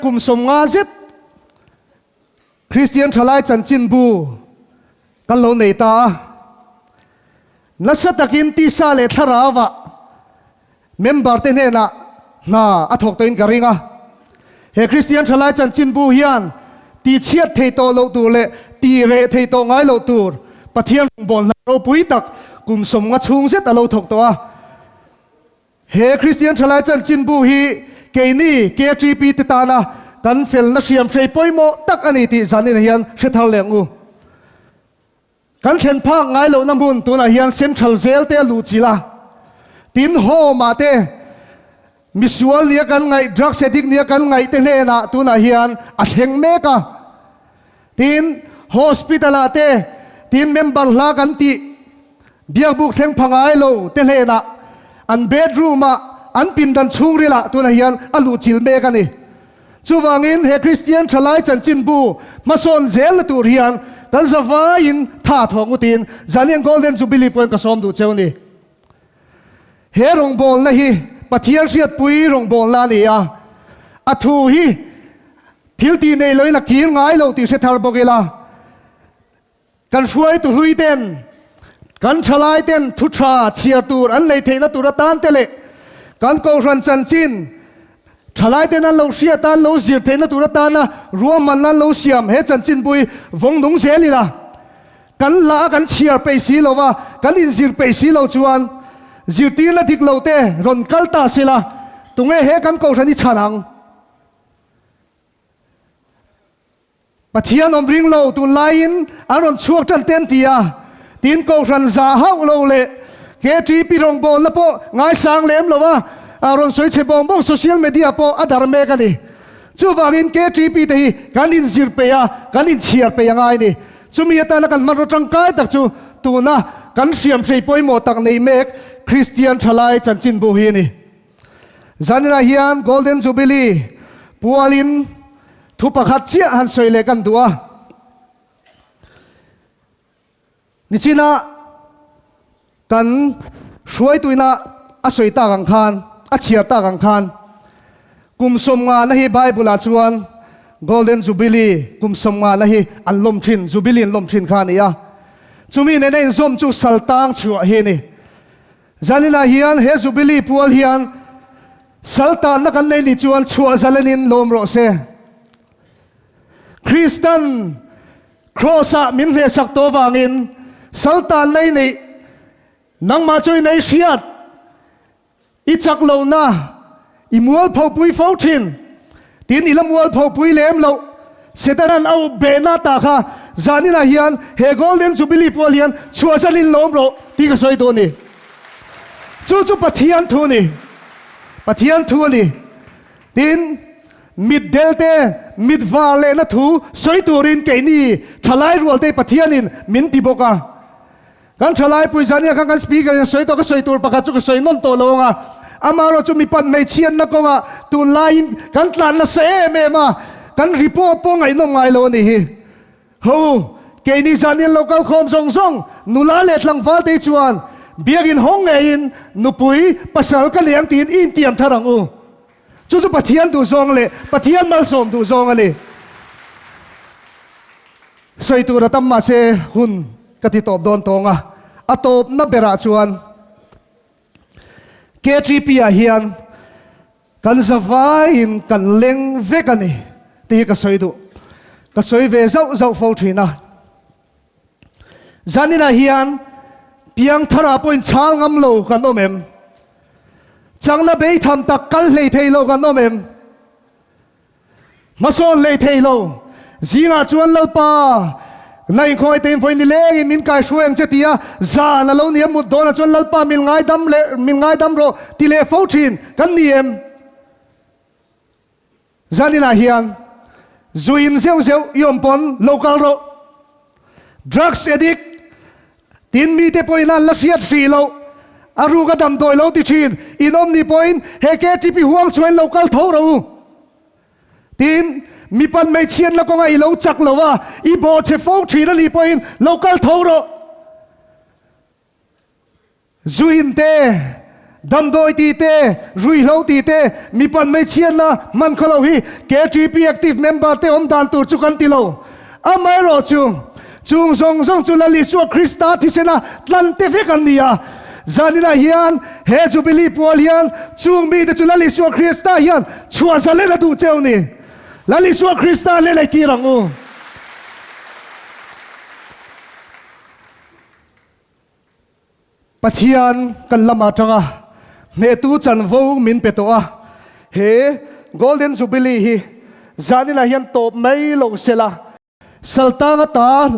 Kum 50 zet Kristian Thalai Chanchinbu kan lo nei ta a. Nasa takin tisa leh thlarauah member te hnenah hna a thawk tawhin ka ring a. He Kristian Thalai Chanchinbu hian tihchhiat thei tawh loh tur leh tih reh thei tawh ngai loh tur Pathian rawngbawlna ropui tak kum 50 chhung zet a lo thawk tawh a. He Kristian Thalai Chanchinbu hi keini KTP te tana kan felna hriamhrei pawimawh tak a ni tih zaninah hian hre thar leh ang u. Kan thlen phak ngai lohna hmun tunah hian Central zel te a luh chilh a, tin Home ah te misual nia kan ngaih, drugs addict nia kan ngaih te hnenah tunah hian a thleng mek a. Tin Hospital ah te tin member hla kan tih Biakbuk thleng pha ngai lo te hnenah an bedroom ah an pindan chhungril ah tunah hian a luh chilh mek a ni. Chuvangin he Kristian thalai chanchinbu hmasawn zel na tur hian kan zavaiin tha thawk ngutin Zanian Golden Jubilee pawhin ka sawm duh cheu a ni. He rawngbawlna hi Pathian hriatpui rawngbawlna a ni a, a thu hi thil tih nei loin a kir ngai lo tih hre thar bawk ila. Kan hruaitu hlui ten, kan thalai ten thu tha chhiar tur an lei theihna tur atan te leh kan kohhran chanchin thalai ten an lo hriat a, an lo zir theihna tur atana ruahmanna an lo siam he chanchinpui vawng nung zel ila. Kan la a kan chhiar peih si lo va, kan inzir peih si lo chuan zirtirna dik lo te rawn kal ta sela tunge he kan kohhran i chhan ang? Pathian awm ring lo tunlaiin an rawn chhuak tan te an ti a, tin Kohhran za hauh lo leh KTP rawngbawlna pawh ngaisang lem lo a, rawn sawi chhe bawng bawng social media pawh a dar mek a ni. Chuvangin KTP te hi kan inzir peih a, kan inchhiar peih a ngai a ni. Chumi atana kan hmanraw tangkai tak chu tuna kan hriamhrei pawimawh tak nei mek Kristian Thalai Chanchinbu hi a ni. Zaninah hian Golden Jubilee pualin thu pakhat chiah han sawi leh kan duh a. Nichina kan hruaituina a sawi tak ang khan, a chhiar tak ang khan, kum 50 na hi Bible-ah chuan Golden Jubilee kum 50 na hi an lawm thin, Jubilee an lawm thin kha a ni a. Chumi nena inzawm chu saltang chhuah hi a ni. Zaninah hian he Jubilee pual hian saltanna kan nei ni chuan chhuah zalenin lawm rawh se. Kristan Kraws-ah min hnehsak tawh avangin saltanna i neih, nangmah chu i nei hriat, i chak lohna i mualphopui fo thin, tin i la mualphopui lem loh. Setanan a up behna ta kha zaninah hian he Golden Jubilee pual hian chhuahzalin lawm rawh tih ka sawi duh a ni. Chu chu Pathian thu a ni. Pathian thu a ni. Tin, mit delte mit var lehna thu sawi turin keini thalai rualte Pathianin min ti bawk a. Kan thalai pui zania khan kan speaker in a sawi tawh, ka sawi tur pakhat chu ka sawi nawn tawh lo ang a, amaherawh chu mipat hmeichhiatna kawngah tunlaiin kan tlan nasa em em a, kan report pawh ngaihnawm ngai lo a nih hi. Ho, keini zanian lo kal khawm zawng zawng nula leh tlangval te hi chuan biakin hawng ngeiin nupui pasal ka nei ang tiin i intiam thar ang u. Chu chu Pathian duh zawng leh Pathian malsawm duh zawng a ni. Sawi tur a tam mahse hun ka ti tawp dawn tawng a, a tawpna berah chuan KTP ah hian kan zavaiin kan leng vek a ni tih hi ka sawi duh. Ka sawi ve zauh zauh fo thin a. Zaninah hian piangthar ah pawhin chhal ngam lo kan awm em? Changna beitham tak kal hlei thei lo kan awm em? Hmasawn hlei thei lo. Zingah chuan Lalpa, na inkhawi tein vawi nilengin min kai hruai ang che ti a, zan a lo ni a mut dawnah chuan Lalpa min ngaidam leh min ngaidam rawh ti leh fo thin kan ni em? Zaninah hian zuin zeuh zeuh i awm pawn lo kal rawh. Drugs addict tin mite pawhin an la hriat hrih loh, a ruk a damdawi lo ti thin in awm ni pawhin he KTP huang chuan lo kal tho rawh u. Tin, mipan hmeichhiatna kawnga i lo chak lo a, i bawhchhe fo thin a nih pawhin lo kal tho rawh. Zuin te, Damdawi tih te, ruihhlo tih te, mipan hmeichhiatna hman khaw lo hi KTP active member te awm dan tur chu kan ti lo. Amaherawh chu, chung zawng zawng chu Lal Isua Krista thisena tlan te vek an ni a. Zaninah hian he Jubilee pual hian chung mite chu Lal Isua Krista hian chhuah zalen a duh cheu ni. Lal Isua Krista hle leh kir ang u. Pathian kan lam atanga hnehtu chanvo min pe tawh a, he Golden Jubilee hi zaninah hian tawp mai lo sela, Saltang ata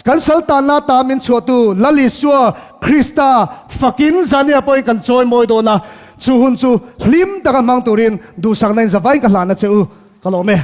kan saltanna ata min chhuahtu Lal Isua Krista fakin zaninah pawhin kan chawi mawi dawn a, chu hun chu hlim taka hmang turin duhsakna in zavain ka hlan a che u, ka lawm e.